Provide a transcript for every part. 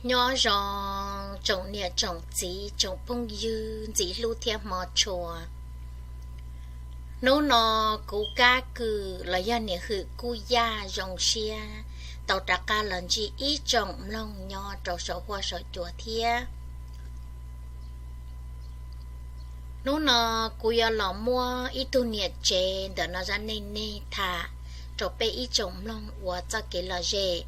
Nyob zoo tsoom niam tsoom txiv tsoom phooj ywg ntxim hlub thiab hmov tshua. Hnub no kuv Kab Kws los yog niam Hwm Kuj Yaj zoo siab tau rov qab los ntsib ib tsoom mloog nyob rau saum huab saum cua thiab. Hnub no kuv yuav los muab ib tug niam tsev ntawm no zaj neej neeg tham rau peb ib tsoom mloog ua txoj kev lom zem.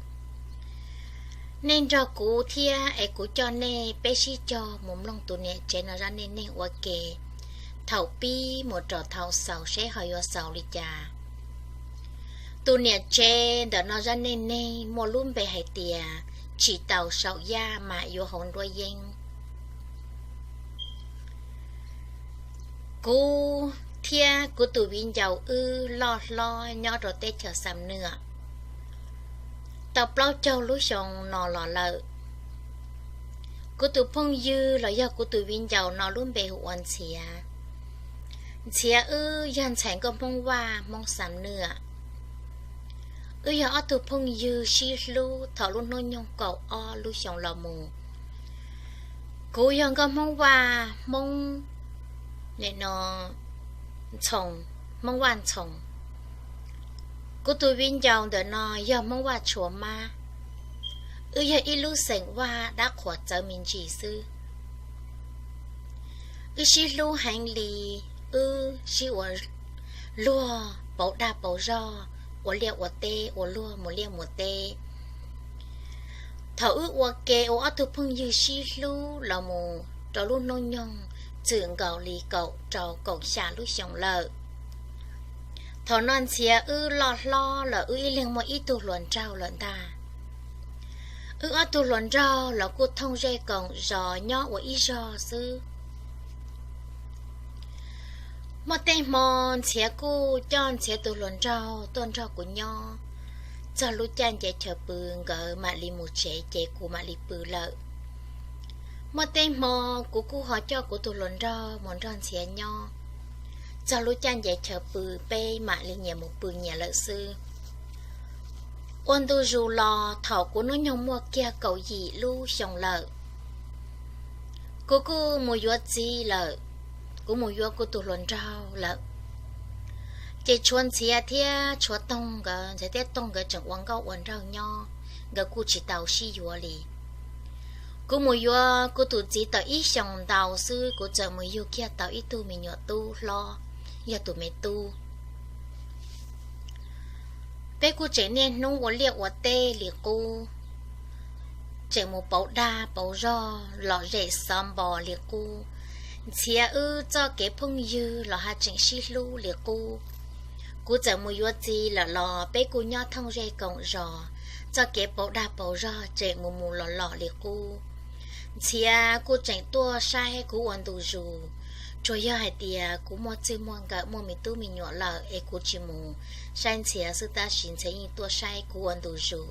Nej nrog kuv thiab es kuv coj nej peb sib cog mus mloog tus niam tsev no zaj neej neeg ua ke, thaum pib mus rau thaum xaus seb ho yuav xaus li cas. Tus niam tsev ntawm no zaj neej neeg muaj lub npe hais tias Tsis Tau Saum Yaj Mas Yuav Hauv Nruab Yeeb. Kuv thiab kuv tus viv ncaus wb loj hlob nyob rau teb chaws Xam Nuam tau plaub caug lub xyoo no los lawm. Kuv tus phooj ywg los yog kuv tus viv ncaus no lub npe hu ua Ntxhiav. Ntxhiav wb yog ntxhais nkauj Hmoob Vaj Hmoob Xam Nuam. Wb yog ob tug phooj ywg sib hlub thaum lub hnub nyoog kaum ob lub xyoo los mus. Kuv yog nkauj Hmoob Vaj Hmoob, no, Ntxhoo, Hmoob Vaj Ntxhoo. Kuv tus viv ncaus ntawm no yog Hmoob Vaj Tshua Mab. Wb yog ib lub xeem Vaj dab qhuas txawv me ntsis xwb. Wb sib hlub heev li, wb sib ua luag pauv dag pauv zog, ua liaj ua teb, ua luag mus liaj mus teb. Thaum wb ua ke ua ob tug phooj ywg sib hlub los mus rau lub hnub nyoog txwm nkaus li kaum rau kaum xya lub xyoo lawm. Thaum no Ntxhiav wb loj hlob lawm, wb ib leeg muaj ib tug hluas nraug lawm ntag. Wb ob tug hluas nraug los kuj thooj zej koom zos nyob ua ib zog xwb. Muaj tej hmo Ntxhiav kuj coj Ntxhiav tus hluas nraug tuaj nrog kuv nyob. Txog lub caij nce chaw pw nkawd mam li mus tsev ces kuv mam li pw lawm. Muaj tej hmo kuv kuj ho coj kuv tus hluas nraug mus nrog Ntxhiav nyob. Txog lub caij nce chaw pw peb mam li nyias mus pw nyias lawm xwb. Ua ntu zus los thaum kuv hnub nyoog muaj kiag kaum yim lub xyoo lawm, kuv kuj mus yuav txiv lawm, kuv mus yuav kuv tus hluas nraug lawm. Ces tshuav Ntxhiav thiab tshuav Toog nkawd, Ntxhiav thiab Toog nkawd tseem ua nkauj ua nraug nyob, nkawd kuj tsis tau sib yuav li. Kuv mus yuav kuv tus txiv tau ib xyoos ntau xwb kuv txawm mus yug kiag tau ib tug me nyuam tub hlob, yog tus me tub. Peb kuj tseem niaj hnub ua liaj ua teb li qub, tseem mus pauv dag pauv zog lom zem xov npo li qub. Ntxhiav wb txoj kev phooj ywg los haj tseem sib hlub li qub. Kuv txawm mus yuav txiv lawm los peb kuj nyob thooj zej koom zos, txoj kev pauv dag pauv zog tseem mus mus los los li qub. Ntxhiav kuj tseem tuaj saib kuv ua ntu zus, tsuas yog hais tias kuv muaj txij muaj nkawm muaj me tub me nyuam lawm es kuv tsis mus saib Ntxhiav xwb tab sis Ntxhiav yeej tuaj saib kuv ua ntu zus.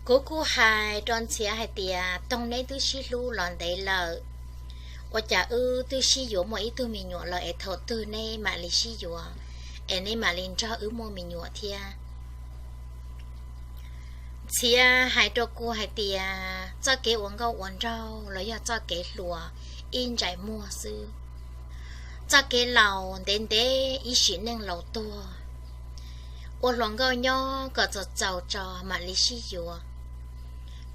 Kuv kuj hais rau Ntxhiav hais tias, Toog, neb twb sib hlub los ntev lawm, ua cas wb twb sib yuav muaj ib tug me nyuam lawm es thaum twg neb mam li sib yuav, es neb mam li nrog wb muaj me nyuam thiab? Ntxhiav hais rau kuv hais tias txoj kev ua nkauj ua nraug los yog txoj kev hluas ib ntsais muag xwb. Txoj kev laus ntev ntev ib sim neej laus tuag, ua hluas nkauj nyob kom txaus txaus tso mam li sib yuav.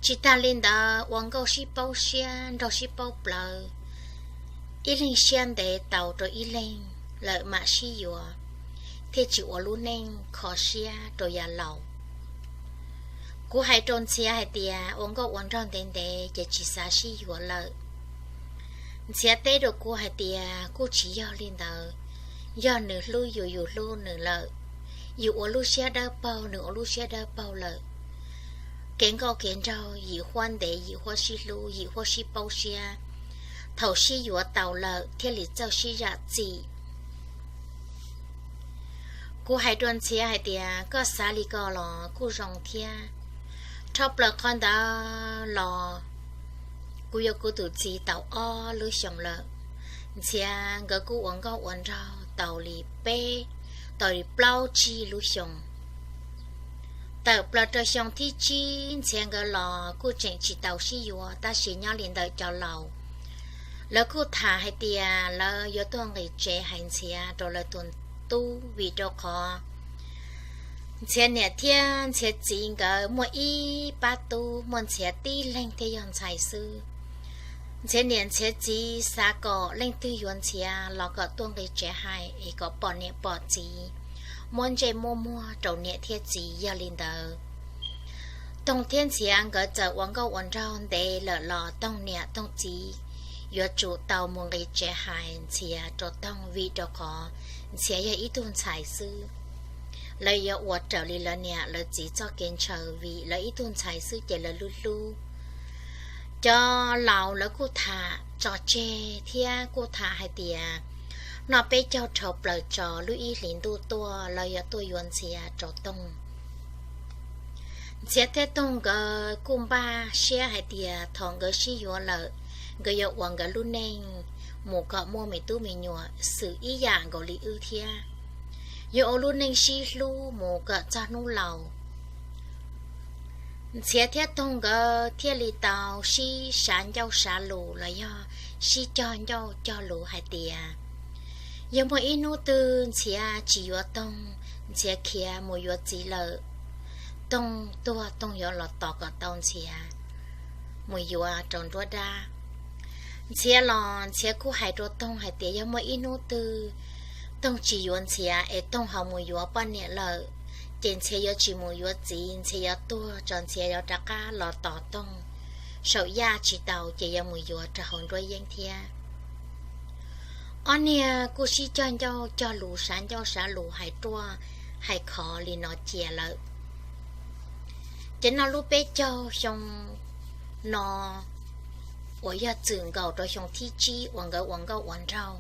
Tsis tag li ntawd ua nkauj sib paub siab nraug sib paub plawv, ib leeg siab ntev tau rau ib leeg lawm mam sib yuav, thiaj tsis ua lub neej kho siab rau yav laus. Kuv hais rau Ntxhiav hais tias ua nkauj ua nraug ntev ntev ces tsis xav sib yuav lawm. Ntxhiav teb rau kuv hais tias kuj tsis yog li ntawd, yog nws hlub yus yus hlub nws lawm, yus ua lub siab dawb paug nws ua lub siab dawb paug lawm. Kev nkauj kev nraug yim huab ntev yim huab sib hlub yim huab sib paub siab, thaum sib yuav tau lawm thiaj li txawj sib zam txim. Kuv hais rau Ntxhiav hais tias koj xav li ko los kuj zoo thiab. Rho plaws qhov ntawd los kuv yuav kuv tus txiv tau ob lub xyoos lawm. Ntxhiav nkawd kuj ua nkauj ua nraug tau li peb, tau li plaub tsib lub xyoos. Tawm plaws rau xyoo thib tsib Ntxhiav nkawd los kuj tseem tsis tau sib yuav, tab sis nyob li ntawm cov laus, lawv kuj tham hais tias lawv yuav tuaj nqis tsev hais Ntxhiav rau lawv tus tub, vim rau qhov Ntxhiav niam thiab Ntxhiav txiv nkawd muaj ib pab tub, muaj Ntxhiav tib leeg thiaj yog ntxhais xwb. Ntxhiav niam Ntxhiav txiv xav kom leej twg yuav Ntxhiav los kom tuaj nqis tsev hais es kom pom niam pom txiv, muab ntsej muab muag rau niam thiab txiv. Yog li ntawd, Toog thiab Ntxhiav nkawd txawm ua nkauj ua nraug ntev lawm los Toog niam Toog txiv yuav tsum tau mus nqis tsev hais Ntxhiav rau Toog, vim rau qhov Ntxhiav yog ib tug ntxhais xwb. Lawv yuav ua raws li lawv niam lawv txiv txoj kev ntshaw, vim lawv ib tug ntxhais xwb ces lawv hlub hlub. Cov laus lawv kuj tham tso tseg thiab kuj tham hais tias noj peb caug dhau plaws tso, lub ib hlis ntuj tuaj lawv yuav tuaj yuav Ntxhiav rau Toog. Ntxhiav thiab Toog nkawd kuj npaj siab hais tias thaum nkawd sib yuav lawm, nkawd yuav ua nkawd lub neej mus kom muaj me tub me nyuam xwm ib yam nkaus li wb thiab, yuav ua lub neej sib hlub mus kom txog hnub laus. Ntxhiav thiab Toog nkawd thiaj li tau sib sav ncauj sav lus los yog sib cog ncauj cog lus hais tias yog muaj ib hnub twg Ntxhiav tsis yuav Toog, Ntxhiav khiav mus yuav txiv lawm, Toog tuag Toog yuav los tos kom tau Ntxhiav mus yuav rau nruab dab. Ntxhiav los Ntxhiav kuj hais rau Toog hais tias yog muaj ib hnub twg Toog tsis yuav Ntxhiav es Toog ho mus yuav poj niam lawm, ces Ntxhiav yuav tsis mus yuav txiv, Ntxhiav yuav tuag tso Ntxhiav yuav rov qab los tos Toog saum yaj tsis tau ces yuav mus yuav rau hauv nruab yeeb thiab. Ob niag kuj sib cog ncauj cog lus sav ncauj sav lus hais ruaj hais khov li no cia lawm. Ces noj lub peb caug xyoo no uas yog txwm nkaus rau xyoo thib tsib uas nkawd ua nkauj ua nraug.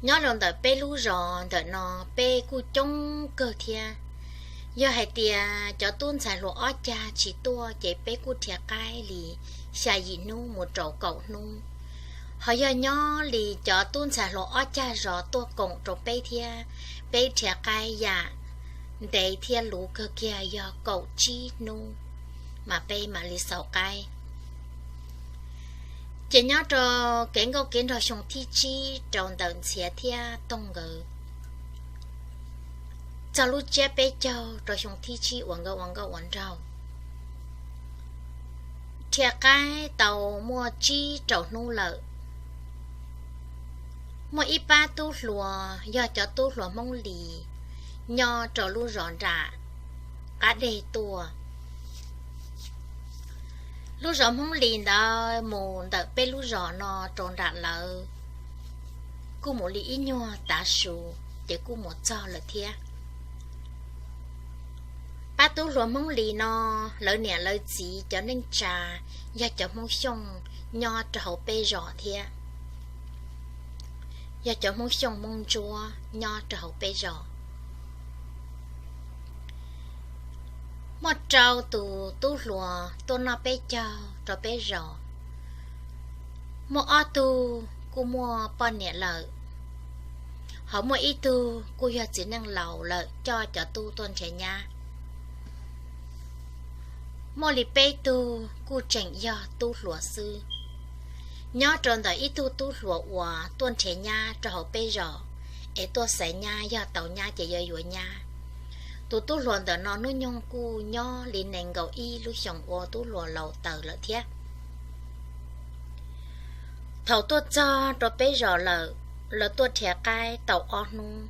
Nyob rau ntawm peb lub zos ntawm no peb kuj coob kawg thiab. Yog hais tias cov tub ntxhais hluas ob cag tsis tuaj ces peb kuj rhiav qaib li xya yim hnub mus rau kaum hnub. Ho yog nyob li cov tub ntxhais hluas ob cag zos tuaj koom rau peb thiab, peb rhiav qaib yam ntev thiab luv kawg kiag yog kaum tsib hnub mas peb mam li xaus qaib. Ces nyob rau kev nkauj kev nraug xyoo thib tsib rau ntawm Ntxhiav thiab Toog nkawd, txog lub tsiab peb caug rau xyoo thib tsib uas nkawd ua nkauj ua nraug, rhiav qaib tau muaj tsib rau hnub lawm. Muaj ib pab tub hluas yog cov tub hluas Hmoob Lis nyob rau lub zos nram qab deg tuaj. Lub zos Hmoob Lis ntawd mus ntawm peb lub zos no rau nram lawv kuj mus li ib nyuag tav su, ces kuj mus txog lawm thiab. Pab tub hluas Hmoob Lis no, lawv niam lawv txiv cov neej tsa yog cov Hmoob Xyooj nyob rau hauv peb zos thiab, yog cov Hmoob Xyooj Hmoob Ntsuab nyob rau hauv peb zos. Muaj rau tus tub hluas tuaj noj peb caug rau peb zos, muaj ob tug kuj muaj poj niam lawm, ho muaj ib tug kuj yog txiv neej laus lawm coj cov tub tuaj nrhiav nyab. Muaj li peb tug kuj tseem yog tub hluas xwb. Nyob rau ntawm ib tug tub hluas uas tuaj nrhiav nyab rau hauv peb zos, es tuaj xaiv nyab, yog tau nyab ces yuav yuav nyab. Tus tub hluas ntawm no hnub nyoog kuj nyob li nees nkaum ib lub xyoos, ua tub hluas laus taws lawm thiab. Thaum tuaj txog rau peb zos lawm, lawv tuaj nrhiav qaib tau ob hnub,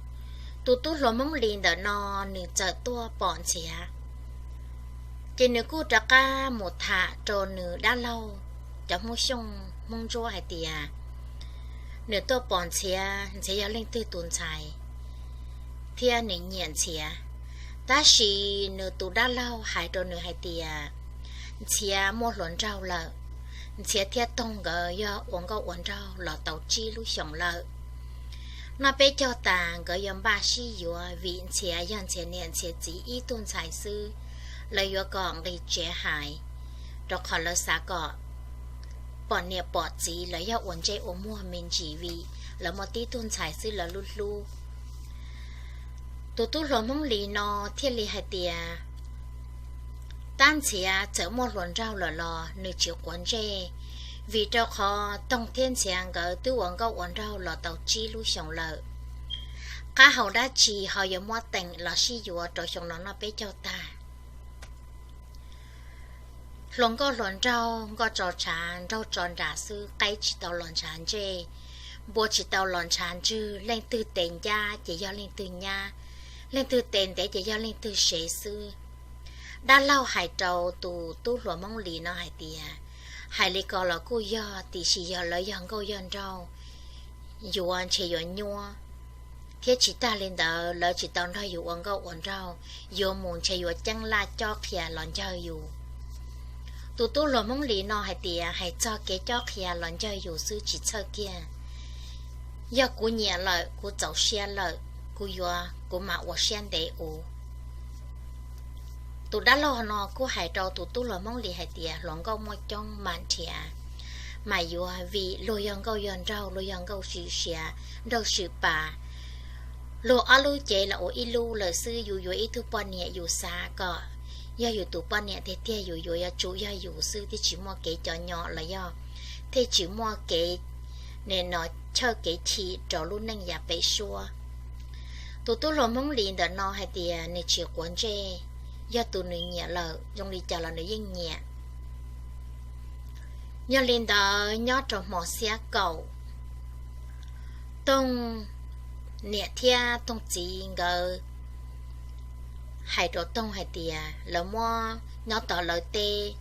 tus tub hluas Hmoob Lis ntawm no nws txawm tuaj pom Ntxhiav, ces nws kuj rov qab mus tham rau nws dab laug, cov Hmoob Xyooj Hmoob Ntsuab hais tias nws tuaj pom Ntxhiav, Ntxhiav yog leej twg tus ntxhais thiab nws nyiam Ntxhiav. Tab sis nws tus dab laug hais rau nws hais tias Ntxhiav muaj hluas nraug lawm, Ntxhiav thiab Toog nkawd yog ua nkauj ua nraug los tau tsib lub xyoos lawm. Noj peb caug tas nkawd yuav npaj sib yuav, vim Ntxhiav yog Ntxhiav niam Ntxhiav txiv ib tug ntxhais xwb, lawv yuav kom nqis tsev hais, rau qhov lawv xav kom pom niam pom txiv los yog ua ntsej ua muag me ntsis, vim lawv muaj tib tug ntxhais xwb lawv hlub hlub. Tus tub hluas Hmoob Lis no thiaj li hais tias, tab Ntxhiav txawm muaj hluas nraug lawm los nws tsis quav ntsej, vim rau qhov Toog thiab Ntxhiav nkawd twb ua nkauj ua nraug los tau tsib lub xyoos lawm. Qab hau dab tsi ho yuav muab teem los sib yuav rau xyoo no noj peb caug tag. Hluas nkauj hluas nraug, nkoj tso tshav, nraug tso nras xwb, qaib tsis tau los ntshav ntsej, npua tsis tau los ntshav ntswg, leej twg tes ncab ces yog leej twg nyab, leej twg tes ntev ces yog leej twg sev xwb. Dab laug hais rau tus tub hluas Hmoob Lis no hais tias, hais li ko los kuj yog, tiam sis yog lawv yog nkauj yog nraug, yuav ntshe yuav nyuaj, thiab tsis tag li ntawd lawv tsis tau nrog yus ua nkauj ua nraug, yuav mus ntshe yuav ceeb laj cob qhia los ncawg yus. Tus tub hluas Hmoob Lis no hais tias, hais txog kev cob qhia los ncawg yus xwb tsis txhawj kiag. Yog kuv nyiam lawm, kuv txaus siab lawm, kuv yuav, kuv mam ua siab ntev ua. Tus dab laug no kuj hais rau tus tub hluas Hmoob Lis hais tias, hluas nkauj muaj coob mas nrhiav, mas yuav, vim luag yog nkauj yog nraug, luag yog nkauj swm siav, nraug swm pas. Luag ob lub cev los ua ib lub lawm xwb, yus yuav ib tug poj niam yus xav kom yog yus tus poj niam tiag tiag, yus yuav yuav tsum yog yus xwb, thiaj tsis muaj kev cov nyom los yog thiaj tsis muaj kev, nim no, chawj kev chim rau lub neej yav pem suab. Tus tub hluas Hmoob Lis ntawm no hais tias nws tsis quav ntsej, yog tus nws nyiam lawm zoo li cas los nws yeej nyiam. Yog li ntawd nyob rau hmo xiab kaum, Toog niam thiab Toog txiv nkawd hais rau Toog hais tias lawv muab nyob tom lawv teb,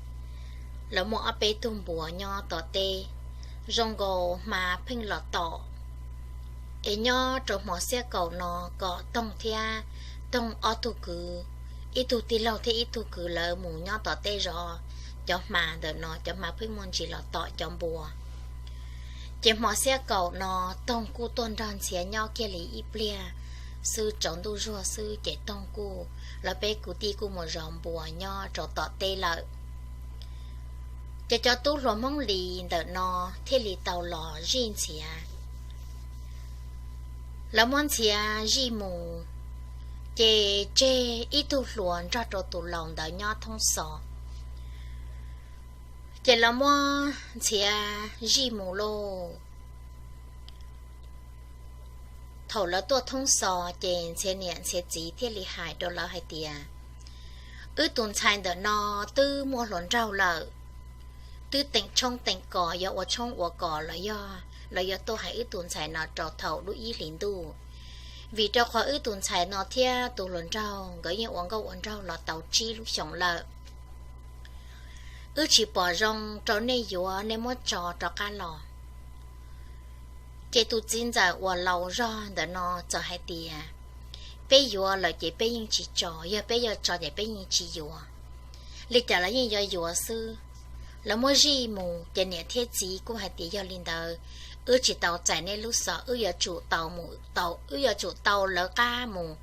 lawv muaj ob peb tug npuas nyob tom teb, zoo nkaus hma pheej los tom. Es nyob rau hmo xiab kaum no kom Toog thiab Toog ob tug kwv, ib tug tij laug thiab ib tug kwv lawv mus nyob tom teb zov cov hma ntawm no, cov hma pheej muaj ntsis los tom cov npua. Ces hmo xiab kaum no Toog kuj tuaj nrog Ntxhiav nyob kiag li ib pliag xwb, tsaus ntuj zuag xwb ces Toog kuj, lawv peb kwv tij kuj mus zov npua nyob rau tom teb lawm. Ces cov tub hluas Hmoob Lis ntawm no thiaj li tau los zij Ntxhiav. Lawv muab Ntxhiav zij mus, ces tseg ib tug hluas nrog rau tus laus ntawd nyob Thoob Xos. Ces lawv muab Ntxhiav zij mus lauj. Thaum lawv tuaj Thoob Xos ces Ntxhiav niam Ntxhiav txiv thiaj li hais rau lawv hais tias, wb tus ntxhais ntawm no twb muaj hluas nraug lawm, twb teem tshoob teem kos, yuav ua tshoob ua kos los yog lawv yuav tuaj hais wb tus ntxhais no rau thaum lub ib hlis ntuj, vim rau qhov wb tus ntxhais no thiab tus hluas nraug nkawd yeej ua nkauj ua nraug los tau tsib lub xyoos lawm. Wb tsis pom zoo rau nej yuav, nej muab tso rov qab los. Ces tus txiv ntxawm uas laus zog ntawm no txawm hais tias, peb yuav lawm ces peb yeej tsis tso, yog peb yuav tso ces peb yeej tsis yuav. Li cas los yeej yuav yuav xwb. Lawv muab zij mus ces niam thiab txiv kuj hais tias yog li ntawd, wb tsis tau txais nej lub xov, wb yuav tsum tau mus tau, wb yuav tsum tau lawv qab mus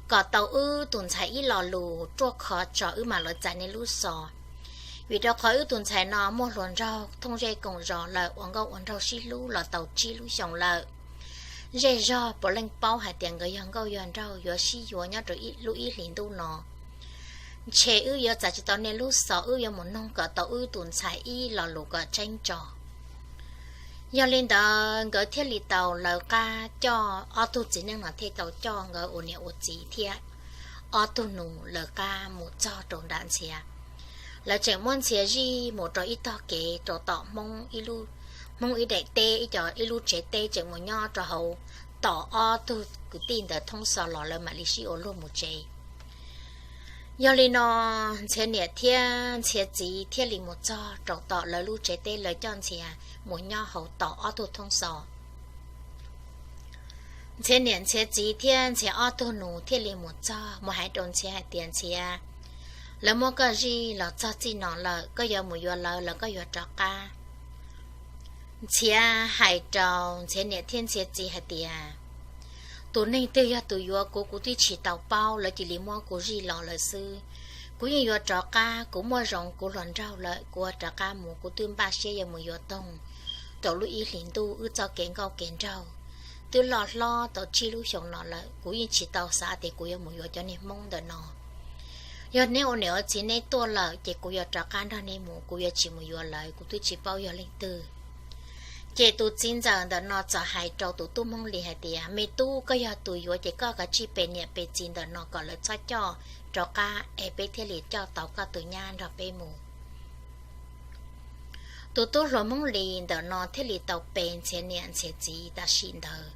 kom tau wb tus ntxhais ib lo lus ruaj khov tso wb mam lawv txais nej lub xov. Vim rau qhov wb tus ntxhais no muaj hluas nraug thooj zej koom zos lawm, ua nkauj ua nraug sib hlub los tau tsib lub xyoos lawm. Zej zog puav leej paub hais tias nkawd yog nkauj yog nraug yuav sib yuav nyob rau lub ib hlis ntuj no. Ntshe wb yuav txais tsis tau nej lub xov, wb yuav mus noog kom tau wb tus ntxhais ib lo lus kom tseeb tso. Yog li ntawd nkawd thiaj li tau lawv qab coj, ob tug txiv neej no thiaj tau coj nkawd ua niam ua txiv thiab ob tug nus lawv qab mus txog rau nram Ntxhiav. Lawv tseem muab Ntxhiav zij mus rau ib tog kev rau tom Hmoob ib lub, Hmoob ib daim teb, ib co ib lub tsev teb tseem mus nyob rau hauv, tom ob tug kwv tij ntawd Thoob Xos los lawv mam li sib ua luag mus tsev. Yog li no Ntxhiav niam thiab Ntxhiav txiv thiaj li mus txog rau tom lawv lub tsev teb, lawv coj Ntxhiav mus nyob hauv tom ob tug Thoob Xos. Ntxhiav niam Ntxhiav txiv thiab Ntxhiav ob tug nus thiaj li mus txog mus hais rau Ntxhiav hais tias, Ntxhiav, lawv muab koj zij los txog txij no lawm, koj yuav mus yuav lawv los koj yuav rov qab? Ntxhiav hais rau Ntxhiav niam thiab Ntxhiav txiv hais tias, tus neeg twg yog tus yuav kuv, kuv twb tsis tau paub, lawv cia li muab kuv zij los lawm xwb. Kuv yeej yuav rov qab, kuv muaj zoo kuv hluas nraug lawm, kuv yuav rov qab mus, kuv twb npaj siab yuav mus yuav Toog rau lub ib hlis ntuj wb txoj kev nkauj kev nraug. twb loj hlob tau tsib lub xyoos no lawm, kuv yeej tsis tau xav tias kuv yuav mus yuav cov niag Hmoob ntawm no. Yog neb ua niam ua txiv neb tuaj lawm ces kuv yuav rov qab nrog neb mus, kuv yuav tsis mus yuav lawv, kuv twb tsis paub yog leej twg. Ces tus txiv ntxawm ntawm no txawm hais rau tus tub Hmoob Lis hais tias, me tub, koj yog tus yuav ces koj kav tsij pe niam pe txiv ntawm no kom lawv txhob coj rov qab es peb thiaj li coj tau koj tus nyab nrog peb mus. Tus tub hluas Hmoob Lis ntawm no thiaj li tau pe Ntxhiav niam Ntxhiav txiv tam sim ntawd.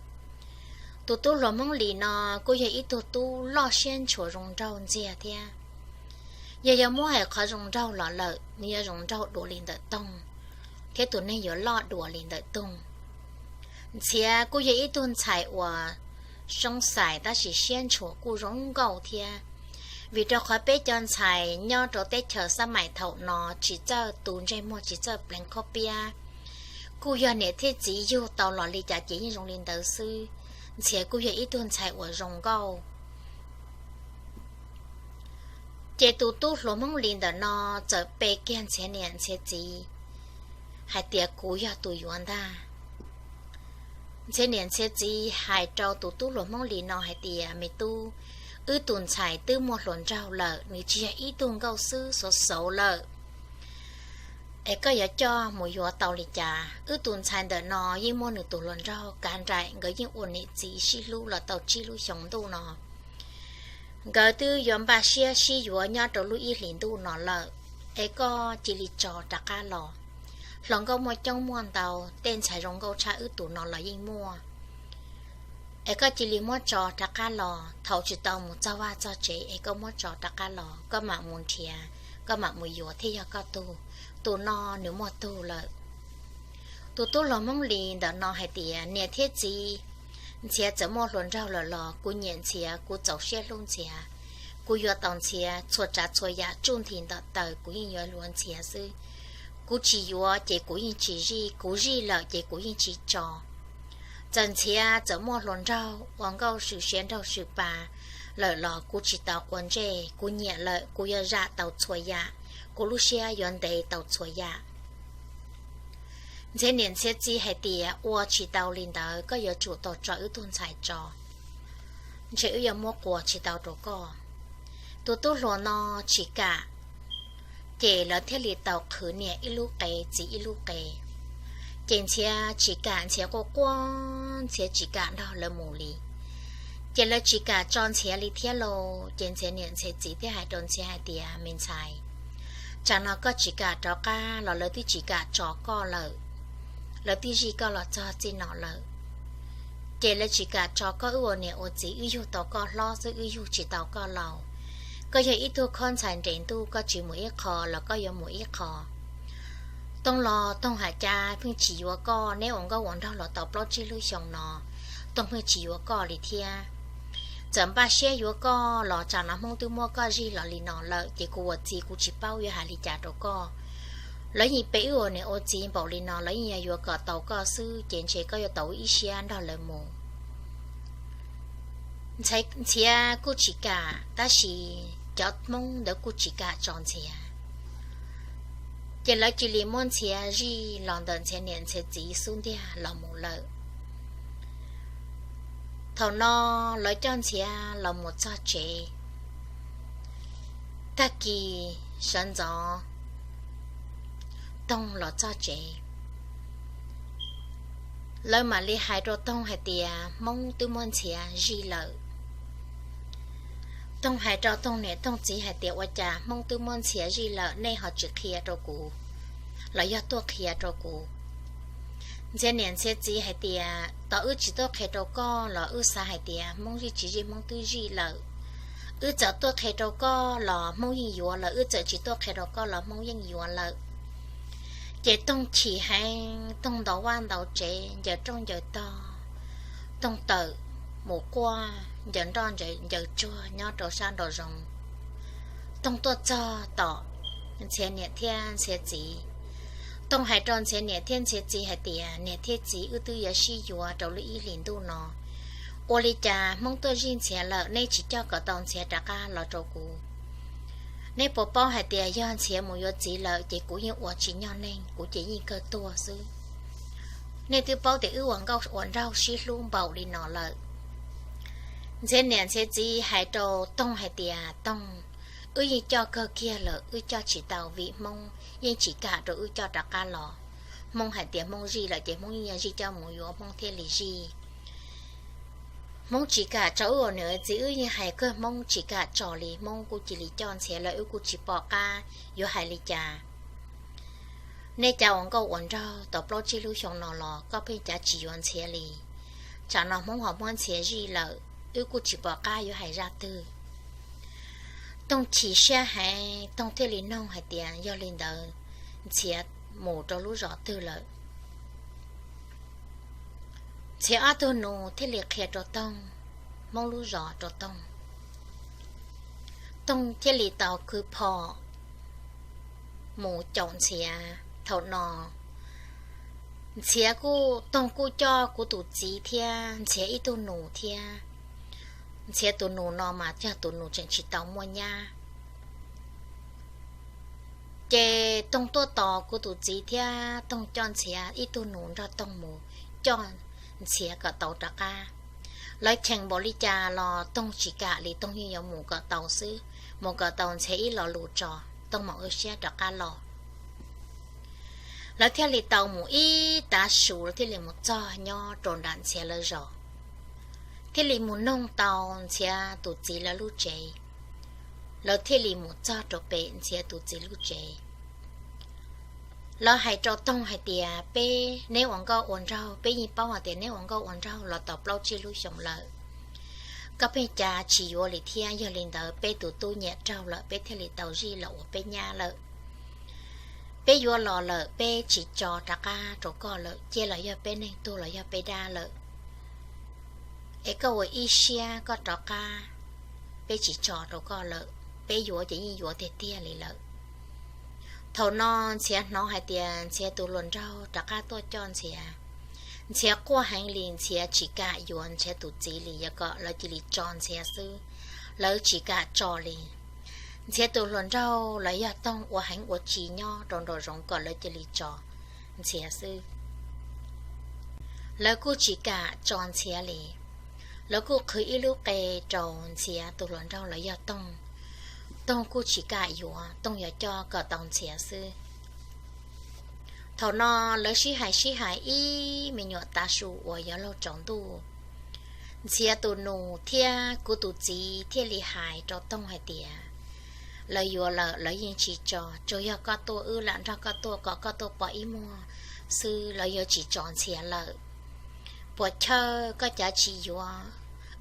Tus tub hluas Hmoob Lis no kuj yog ib tug tub loj siab ntshua zoo nraug ntxiag thiab. Yog yuav muab hais qhov zoo nraug los lawm, nws yuav zoo nraug dua li ntawm Toog, thiab tus neeg yuav loj dua li ntawm Toog. Ntxhiav kuj yog ib tug ntxhais uas zoo xais tab sis siab ntshua kuj zoo nkauj thiab. Vim rau qhov peb cov ntxhais nyob rau teb chaws xab maim thaum no tsis txawj tu ntsej muag tsis txawj pleev qhob piab, kuj yog niam thiab txiv yug tau los li cas ces yeej zoo li ntawd xwb. Ntxhiav kuj yog ib tug ntxhais uas zoo nkauj. Ces tus tub hluas Hmoob Lis ntawm no txawm pe kiag Ntxhiav niam Ntxhiav txiv hais tias, kuv yog tus yuav ntag. Ntxhiav niam Ntxhiav txiv hais rau tus tub hluas Hmoob Lis no hais tias, me tub, wb tus ntxhais twb muaj hluas nraug lawm, nws tsis yog ib tug nkauj xwb, xauv xauv lawm. Es koj yuav coj mus yuav tau li cas? Wb tus ntxhais ntawm no yeej muaj nws tus hluas nraug kav nraim, nkawd yeej ua niam txiv sib hlub los tau tsib lub xyoos ntuj no. Nkawd twb yuav npaj siab sib yuav nyob rau lub ib hlis ntuj no lawm, es koj cia li tso rov qab los. Hluas nkauj muaj coob muaj ntau, tej ntxhais zoo nkauj tshaj wb tus no los yeej muaj. Es koj cia li muab tso rov qab los, thaum tsis tau mus txog vaj txog tsev es koj muab tso rov qab los, koj mam mus nrhiav, koj mam mus yuav thiaj yog koj tug. Tus no nws muaj tug lawm. Tus tub hluas Hmoob Lis ntawm no hais tias, niam thiab txiv, Ntxhiav txawm muaj hluas nraug lawm los kuv nyiam Ntxhiav, kuv txaus siab hlub Ntxhiav. Kuv yuav tau Ntxhiav, txhua tsav txhua yam tsuj nthi ntawm taws kuv yeej yuav yuav Ntxhiav xwb. Kuv tsis yuav ces kuv yeej tsis zij, kuv zij lawm ces kuv yeej tsis tso. Txawm Ntxhiav txawm muaj hluas nraug ua nkauj swm siav nraug swm pas lawm los kuv tsis tau quav ntsej, kuv nyiam lawm kuv yuav zam tau txhua yam, kuv lub siab yuav ntev tau txhua yam. Ntxhiav niam Ntxhiav txiv hais tias, ua tsis tau li ntawd, koj yuav tsum tau tso wb tug ntxhais tso, ntshe wb yuav muab quas tsis tau rau koj. Tus tub hluas no tsis kam, ces lawv thiaj li tau qhwv niam ib lub qe txiv ib lub qe. Ces Ntxhiav tsis kam, Ntxhiav quaj quaj, Ntxhiav tsis kam nrog lawv mus li. Ces lawv tsis kam tso Ntxhiav li thiab lauj, ces Ntxhiav niam Ntxhiav txiv thiaj hais rau Ntxhiav hais tias, me ntxhais, tsam no koj tsis kam rov qab los lawv twb tsis kam tso koj lawm, lawv twb zij koj los txog txij no lawm. Ces lawv tsis kam tso koj, wb ua niam ua txiv wb yug tau koj hlob xwb, wb yug tsis tau koj laus. Koj yog ib tug khob ntxhais nres ntuj, koj tsis mus ib qho los koj yuav mus ib qho. Toog los Toog hais cas pheej tsis yuav koj, neb ua nkauj ua nraug los tau plaub tsib lub xyoo no, Toog pheej tsis yuav koj li thiab. Txawm npaj siab yuav koj los tsam no Hmoob twb muab koj zij los li no lawm, ces kuv ua txiv kuv tsis paub yuav hais li cas rau koj. Lawv yeej pe wb ua niam ua txiv npaum li no, lawv yeej yog yuav kom tau koj xwb, ces ntshe koj yuav tau ib siab nrog lawv mus. Ntxhiav kuj tsis kam, tab sis cov Hmoob ntawd kuj tsis kam tso Ntxhiav. Ces lawv cia li muab Ntxhiav zij los ntawm Ntxhiav niam Ntxhiav txiv xub ntiag los mus lawm. Thaum no lawv coj Ntxhiav los mus txog tsev, tag kis sawv ntxov Toog los txog tsev, lawv mam li hais rau Toog hais tias Hmoob twb muab Ntxhiav zij lawm. Toog hais rau Toog niam Toog txiv hais tias ua cas Hmoob twb muab Ntxhiav zij lawm nej ho tsis qhia rau kuv, los yog tuaj qhia rau kuv? Ntxhiav niam Ntxhiav txiv hais tias tos wb tsis tuaj qhia rau koj los wb xav hais tias Hmoob zij tsis zij Hmoob twb zij lawm. Wb txawm tuaj qhia rau koj los Hmoob yeej yuav lawm, wb txawm tsis tuaj qhia rau koj los Hmoob yeej yuav lawm. Ces Toog chim heev, Toog ntaus vaj ntaus tsev, ncaws rooj ncaws tog, Toog tawm mus quaj ncaws nroj ncaws tsuag nyob rau sab nraum zoov. Toog tuaj txog tom Ntxhiav niam thiab Ntxhiav txiv. Toog hais rau Ntxhiav niam thiab Ntxhiav txiv hais tias niam thiab txiv, wb twb yuav sib yuav rau lub ib hlis ntuj no, ua li cas Hmoob tuaj zij Ntxhiav lawm nej tsis coj kom tau Ntxhiav rov qab los rau kuv? Nej puas paub hais tias yog Ntxhiav mus yuav txiv lawm ces kuv yeej ua tsis nyog neeg, kuv ces yeej kawg tuag xwb. Nej twb paub tias wb ua nkauj ua nraug sib hlub npaum li no lawm. Ntxhiav niam Ntxhiav txiv hais rau Toog hais tias, Toog, wb yeej coj kawg kiag lawm, wb coj tsis tau vim Hmoob yeej tsis kam rau wb coj rov qab los. Hmoob hais tias Hmoob zij lawm ces Hmoob yeej zij coj mus yuav Hmoob thiaj li zij. Hmoob tsis kam tso wb ua niam txiv, wb yeej hais kawg Hmoob tsis kam tso li, Hmoob kuj cia li coj Ntxhiav lawm, wb kuj tsis pom qab yuav hais li cas. Nej cas ua nkauj ua nraug tau plaub tsib lub xyoo no los koj pheej cas tsis yuav Ntxhiav li. Tsam no Hmoob ho muab Ntxhiav zij lawm, wb kuj tsis pom qab yuav hais zaj twg. Toog chim siab heev, Toog thiaj li noog hais tias, Yog li ntawd Ntxhiav mus rau lub zos twg lawm? Ntxhiav ob tug nus thiaj li qhia rau Toog Hmoob lub zos rau Toog. Toog thiaj li tau kwv phom mus caum Ntxhiav. Thaum no Ntxhiav kuj, Toog kuj coj kuv tus txiv thiab Ntxhiav ib tug nus thiab. Ntxhiav tus nus no mas yog tus nus tseem tsis tau muaj nyab. Ces Toog tuaj tos kuv tus txiv thiab Toog coj Ntxhiav ib tug nus nrog Toog mus coj Ntxhiav kom tau rov qab. Lawv cheem npaum li cas los Toog tsis kam li, Toog yeej yuav mus kom tau xwb, mus kom tau Ntxhiav ib lo lus tso, Toog mam ua siab rov qab los. Lawv thiaj li tau mus ib tav su, lawv thiaj li mus txog nyob rau nram Ntxhiav lawv zos, thiaj li mus noog tau Ntxhiav tus txiv lawv lub tsev. Lawv thiaj li mus txog rau pem Ntxhiav tus txiv lub tsev. Lawv hais rau Toog hais tias, Peb, neb ua nkauj ua nraug, peb yeej paub hais tias neb ua nkauj ua nraug los tau plaub tsib lub xyoo lawm. Koj pheej cas tsis yuav li thiab, yog li ntawd peb tus tub nyiam raug lawm, peb thiaj li tau zij los ua peb nyab lawm. Peb yuav los lawm, peb tsis tso rov qab rau koj lawm, cia los yog peb neeg tuag los yog peb dab lawm. Es koj ua ib siab koj rov qab, peb tsis tso rau koj lawm, peb yuav ces yeej yuav tiag tiag li lawm. Thaum no Ntxhiav hnov hais tias Ntxhiav tus hluas nraug rov qab tuaj coj Ntxhiav, Ntxhiav quaj heev li, Ntxhiav tsis kam yuav Ntxhiav tus txiv li, yog kom lawv cia li tso Ntxhiav xwb, lawv tsis kam tso li. Ntxhiav tus hluas nraug los yog Toog ua heev ua tsis nyob rau nraum zoov kom lawv cia li tso Ntxhiav xwb. Lawv kuj tsis kam tso Ntxhiav li. Lawv kuj qhwv ib lub qe rau Ntxhiav tus hluas nraug los yog Toog. Toog kuj tsis kam yuav, Toog yuav coj kom tau Ntxhiav xwb. Thaum no lawv sib hais sib hais ib me nyuam tav su uas yuav luag tsaus ntuj, Ntxhiav tus nus thiab kuv tus txiv thiaj li hais rau Toog hais tias, Lawv yuav lawm, lawv yeej tsis tso, tsuas yog koj tuaj, wb lam nrog koj tuaj kom koj tuaj pom ib muag xwb, lawv yuav tsis tso Ntxhiav lawm. Puas chawj koj cav tsis yuav?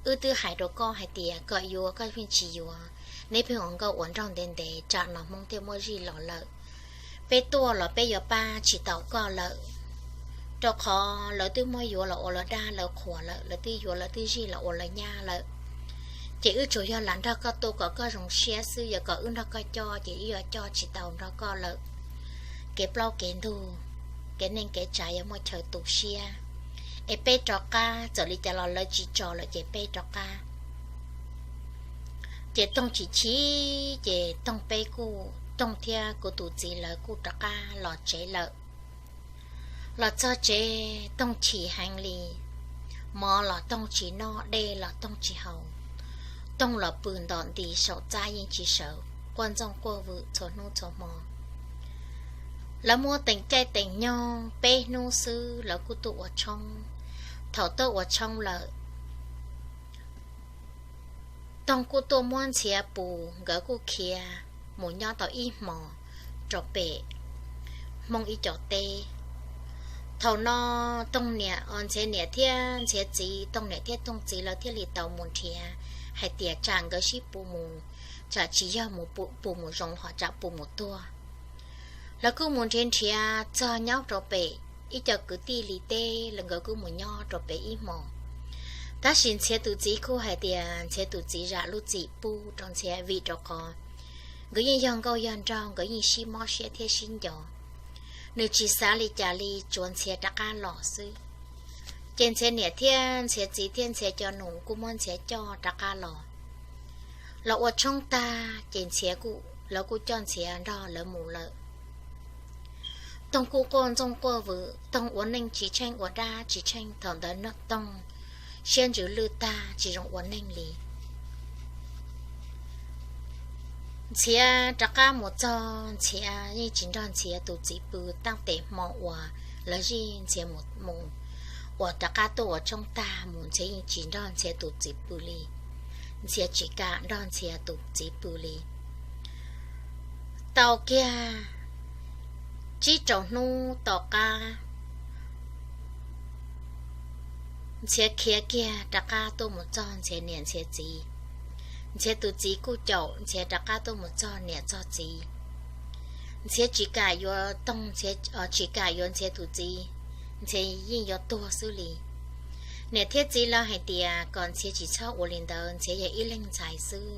Wb twb hais rau koj hais tias kom yuav koj pheej tsis yuav, neb pheej ua nkauj ua nraug ntev ntev, tsam no Hmoob thiaj muab zij los lawm. Peb tuaj los peb yuav pab tsis tau koj lawm, rau qhov lawv twb muab yuav los ua lawv dab lawv qhuas lawm, lawv twb yuav lawv twb zij los ua lawv nyab lawm. Ces wb tsuas yog lam nrog koj tuaj kom koj zoo siab xwb, yog kom wb nrog koj coj ces wb yuav coj tsis tau nrog koj lawm. Kev plaub kev ntug, kev neej kev tsav yuav muaj chaw tu siab. Es peb rov qab, txawm li cas los lawv tsis tso lawm ces peb rov qab. Ces Toog chim chim, ces Toog peb kuj, Toog thiab kuv tus txiv lawv kuj rov qab los tsev lawm. Los txog tsev Toog chim heev li, mov los Toog tsis noj, dej los Toog tsis haus. Toog los pw ntom nti saum txaj yeej tsis sawv, quaj ntxooj quaj vwm txhua hnub txhua hmo. Lawv muab teem caij teem nyoog peb hnub xwb lawv kuj tuaj ua tshoob. Thaum tuaj ua tshoob lawm, Toog kuj tuaj muab Ntxhiav pus, nkawd kuj khiav mus nyob tau ib hmos rau pem Hmoob ib co teb. Thaum no Toog niam, Ntxhiav niam thiab Ntxhiav txiv, Toog niam thiab Toog txiv lawv thiaj li tau mus nrhiav hais tias tsam nkawd sib pus mus, tsam tsis yog mus pus mus zoo ho tsam pus mus tuag. Lawv kuj mus nrhiav nrhiav txog nyob rau pem ib co kwv tij li teb, nkawd kuj mus nyob rau pem ib hmos. Tab sis Ntxhiav tus txiv kuj hais tias Ntxhiav tus txiv zam lub txim pub rau Ntxhiav vim rau qhov nkawd yeej yog nkauj yog nraug, nkawd yeej sib mob siab thiab sib nco. Nws tsis xav li cas li, tsuav Ntxhiav rov qab los xwb. Ces Ntxhiav niam thiab Ntxhiav txiv thiab Ntxhiav cov nus kuj muab Ntxhiav coj rov qab los. Los ua tshoob tag ces Ntxhiav, lawv kuj coj Ntxhiav nrog lawv mus lawm. Toog kuj quaj ntxooj quaj vwm, Toog ua neej tsis tsheej ua dab tsis tsheej, thaum ntawd Toog siab ntsws lwj tag tsis zoo ua neej li. Ntxhiav rov qab mus txog, Ntxhiav yeej tsis nrog Ntxhiav tus txiv pw. Taab tes hmo uas lawv zij Ntxhiav mus, mus uas rov qab tuaj ua tshoob tag mus, Ntxhiav yeej tsis nrog Ntxhiav tus txiv pw li. Ntxhiav tsis kam nrog Ntxhiav tus txiv pw li. Tau kiag tsib rau hnub tom qab, Ntxhiav khiav kiag rov qab tuaj mus txog Ntxhiav niam Ntxhiav txiv. Ntxhiav tus txiv kuj caum Ntxhiav rov qab tuaj mus txog niam txog txiv. Ntxhiav tsis kam yuav Toog, Ntxhiav tsis kam yuav Ntxhiav tus txiv, Ntxhiav yeej yuav tuag xwb li. Niam thiab txiv lawv hais tias kom Ntxhiav tsis txhob ua li ntawd, Ntxhiav yog ib leeg ntxhais xwb,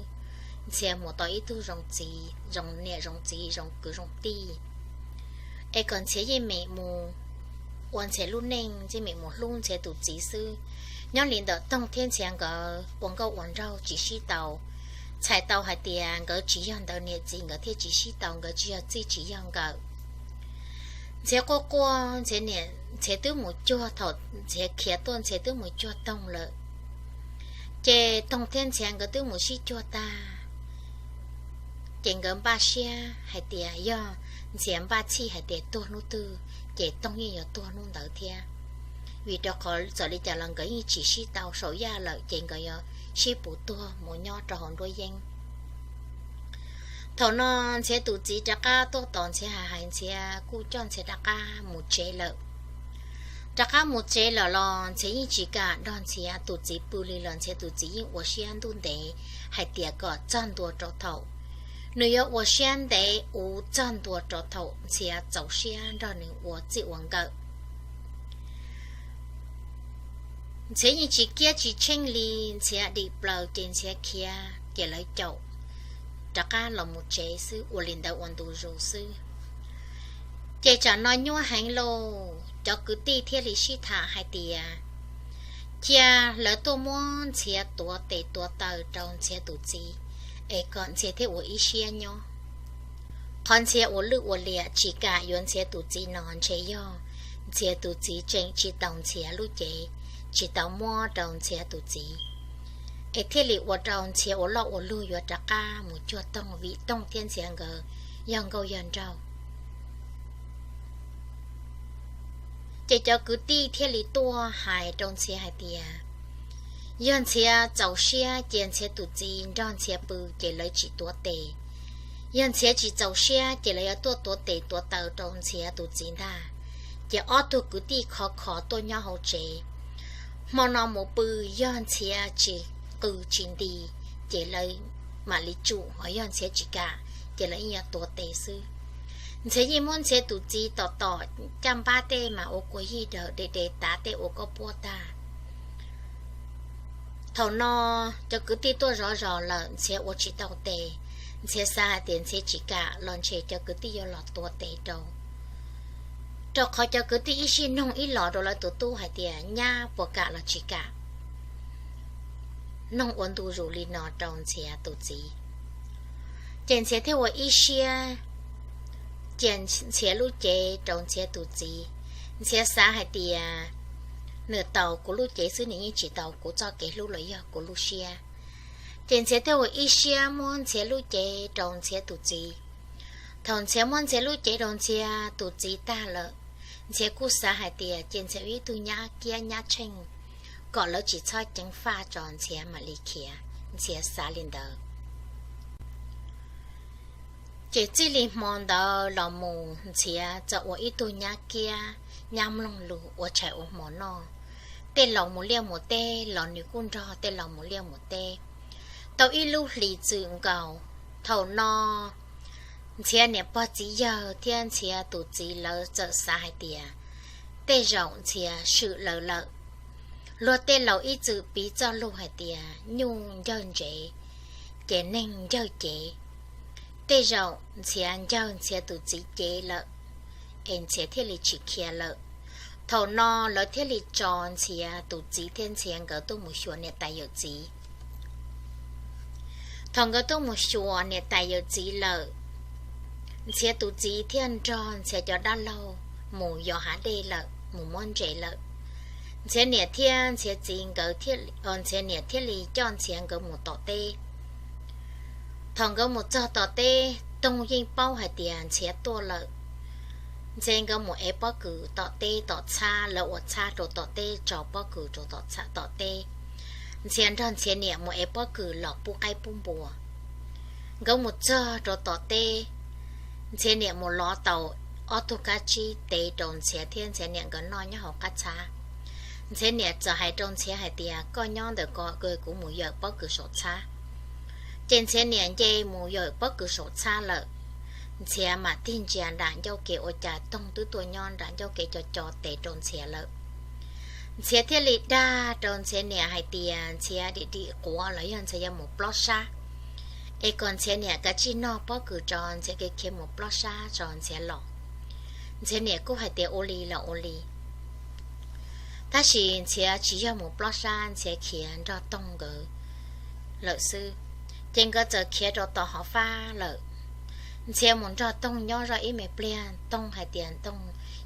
Ntxhiav mus tau ib tug zoo txiv, zoo niam zoo txiv, zoo kwv zoo tij, es kom Ntxhiav yeej meem mus ua Ntxhiav lub neej, yeej meem mus hlub Ntxhiav tus txiv xwb. Nyob li ntawm Toog thiab Ntxhiav nkawd ua nkauj ua nraug tsis sib tau, txhais tau hais tias nkawd tsis yog ntawv niam txiv, nkawd thiaj tsis sib tau, nkawd tsis yog txij tsis yog nkawm. Ntxhiav quaj quaj, Ntxhiav niam, Ntxhiav twb mus cuag, thaum Ntxhiav khiav tuaj Ntxhiav twb mus cuag Toog lawm. Ces Toog thiab Ntxhiav nkawd twb mus sib cuag tag, ces nkawd npaj siab hais tias yog Ntxhiav npaj txhij hais tias tuag hnub twg, ces Toog yeej yuav tuag hnub ntawd thiab. Vim rau qhov txawm li cas los nkawd yeej tsis sib tau saum yaj lawm, ces nkawd yuav sib puv tuag mus nyob rau hauv nruab yeeb. Thaum no Ntxhiav tus txiv rov qab tuaj tos Ntxhiav, hais hais Ntxhiav kuj coj Ntxhiav rov qab mus tsev lawm. Rov qab mus tsev lawm los Ntxhiav yeej tsis kam nrog Ntxhiav tus txiv pw li los Ntxhiav tus txiv yeej ua siab ntuj ntev hais tias kom txog ntua rau thaum, nws yuav ua siab ntev ua txog ntua rau thaum Ntxhiav txaus siab nrog nws ua txij ua nkawm. Ntxhiav yeej tsis kiab tsis tsheej li, Ntxhiav dim plaws ces Ntxhiav khiav ces lawv caum, rov qab los mus tsev xwb, ua li ntawd ua ntu zus xwb. Ces tsam no nyuaj heev lauj, cov kwv tij thiaj li sib tham hais tias cia lawv tuaj muab Ntxhiav tuav tes tuav taw rau Ntxhiav tus txiv, es kom Ntxhiav thiaj ua ib siab nyob. Qhov Ntxhiav ua lwj ua liam tsis kam yuav Ntxhiav tus txiv no ntshe yog Ntxhiav tus txiv tseem tsis tau Ntxhiav lub cev, tsis tau muab rau Ntxhiav tus txiv, es thiaj li ua rau Ntxhiav ua loj ua luag yuav rov qab mus cuag Toog, vim Toog thiab Ntxhiav nkawd yog nkauj yog nraug. Ces cov kwv tij thiaj li tuaj hais rau Ntxhiav hais tias yog Ntxhiav txaus siab cia Ntxhiav tus txiv nrog Ntxhiav pw ces lawv tsis tuav tes. Yog Ntxhiav tsis txaus siab ces lawv yuav tuaj tuav tes tuav taw rau Ntxhiav tus txiv ntag. Ces ob tug kwv tij khov kho tuaj nyob hauv tsev. Hmo no mus pw, yog Ntxhiav tsis qw tsis nti ces lawv mam li tsum, ho yog Ntxhiav tsis kam ces lawv yeej yuav tuav tes xwb. Ntxhiav yeej muab Ntxhiav tus txiv tom tom caj npab tej mas ua kua yig daws, de de tav tej ua koj puab tag. Thaum no cov kwv tij tuaj zov zos lawm, Ntxhiav ua tsis tau tes. Ntxhiav xav hais tias Ntxhiav tsis kam los ntshe cov kwv tij yuav los tuav tes rau. Rau qhov cov kwv tij ib sij noog ib los rau lawv tus tub hais tias nyab puas kam los tsis kam, noog ua ntu zus li no rau Ntxhiav tus txiv. Ces Ntxhiav thiaj ua ib siab cia Ntxhiav lub cev rau Ntxhiav tus txiv. Ntxhiav xav hais tias nws tau kuv lub cev xwb, nws yeej tsis tau kuv txoj kev hlub los yog kuv lub siab. Ces Ntxhiav thiaj ua ib siab muab Ntxhiav lub cev rau Ntxhiav tus txiv. Thaum Ntxhiav muab Ntxhiav lub cev rau Ntxhiav tus txiv tag lawm, Ntxhiav kuj xav hais tias ces Ntxhiav ua ib tug nyab kiab nyab tsheej, kom lawv tsis txhob ceev faj tso Ntxhiav mam li khiav, Ntxhiav xav li ntawd. Ces txij li hmo ntawd los mus Ntxhiav txawm ua ib tug nyab kiab nyab mloog lus ua tshais ua hmo noj. Tej laus mus liaj mus teb los nws kuj nrog tej laus mus liaj mus teb. Tau ib lub hlis txwm nkaus, thaum no Ntxhiav niam pog txiv yawg thiab Ntxhiav tus txiv lawv txawm xav hais tias tej zaum Ntxhiav swm lawv lawm. Luag tej laus ib txwm piv txoj lus hais tias nyuj ncawg ntsev, ces neeg ncawg cev. Tej zaum Ntxhiav ncawg Ntxhiav tus txiv cev lawm, es Ntxhiav thiaj li tsis khiav lawm. Thaum no lawv thiaj li tso Ntxhiav tus txiv thiab Ntxhiav nkawd tuaj mus xyuas niam tais yawm txiv. Thaum nkawd tuaj mus xyuas niam tais yawm txiv lawm, Ntxhiav tus txiv thiaj nrog Ntxhiav cov dab laug mus yos hav dej lawm, mus muab ntses lawm. Ntxhiav niam thiab Ntxhiav txiv nkawd, Ntxhiav niam thiaj li coj Ntxhiav nkawd mus tom teb. Thaum nkawd mus txog tom teb, Toog yeej paub hais tias Ntxhiav tuaj lawm. Ntxhiav nkawd mus ev pob kws tom teb tom txhab, lawv ua txhab rau tom teb, tso pob kws rau tom teb. Ntxhiav nrog Ntxhiav niam mus ev pob kws los pub qaib pub npua. Nkawd mus txog rau tom teb, Ntxhiav niam mus lov tau ob tug kab tsib tev rau Ntxhiav thiab Ntxhiav niam nkawd noj nyob hauv qab txhab. Ntxhiav niam txawm hais rau Ntxhiav hais tias, koj nyob ntawm ko, kuv mus yawm pob kws saum txhab. Ces Ntxhiav niam nce mus yawm pob kws saum txhab lawm. Ntxhiav mam tig ntsia nram ncauj kev ua cas Toog twb tuaj nyob nram ncauj kev co co tes rau Ntxhiav lawm. Ntxhiav thiaj li dag rau Ntxhiav niam hais tias Ntxhiav dim dim quav los yog Ntxhiav yuav mus plob sab, es kom Ntxhiav niam kav tsij noj pob kws tso, Ntxhiav khiav khiav mus plob sab tso Ntxhiav los. Ntxhiav niam kuj hais tias ua li los ua li. Tab sis Ntxhiav tsis yog mus plob sab, Ntxhiav khiav nrog Toog nkawd lawm xwb. Ces nkawd txawm khiav rau tom hov fab lawm. Ntxhiav mus nrog Toog nyob zoj ib me pliag, Toog hais tias Toog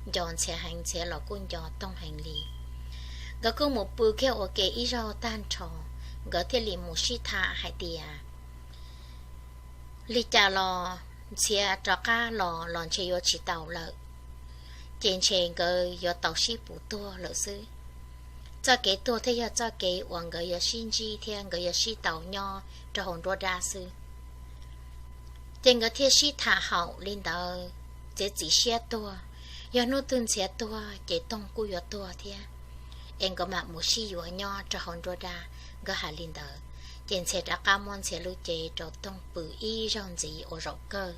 nco Ntxhiav heev, Ntxhiav los kuj nco Toog heev li. Nkawd kuj mus pw kiag ua ke ib zaug tag nrho, nkawd thiaj li mus sib tham hais tias li cas los Ntxhiav rov qab los los ntshe yuav tsis tau lawm, ces ntshe nkawd yuav tau sib pus tuag lawm xwb. Txoj kev tuag thiaj yog txoj kev uas nkawd yuav sib ntsib thiab nkawd yuav sib tau nyob rau hauv nruab dab xwb. Ces nkawd thiaj sib tham haum li ntawd, Ntxhiav txiv siab tuag, yog hnub twg Ntxhiav tuag ces Toog kuj yuav tuag thiab, es nkawd mam mus sib yuav nyob rau hauv nruab dab. Nkawd hais li ntawd, ces Ntxhiav rov qab muab Ntxhiav lub cev rau Toog pw ib zaug ntxiv ua zaum kawg,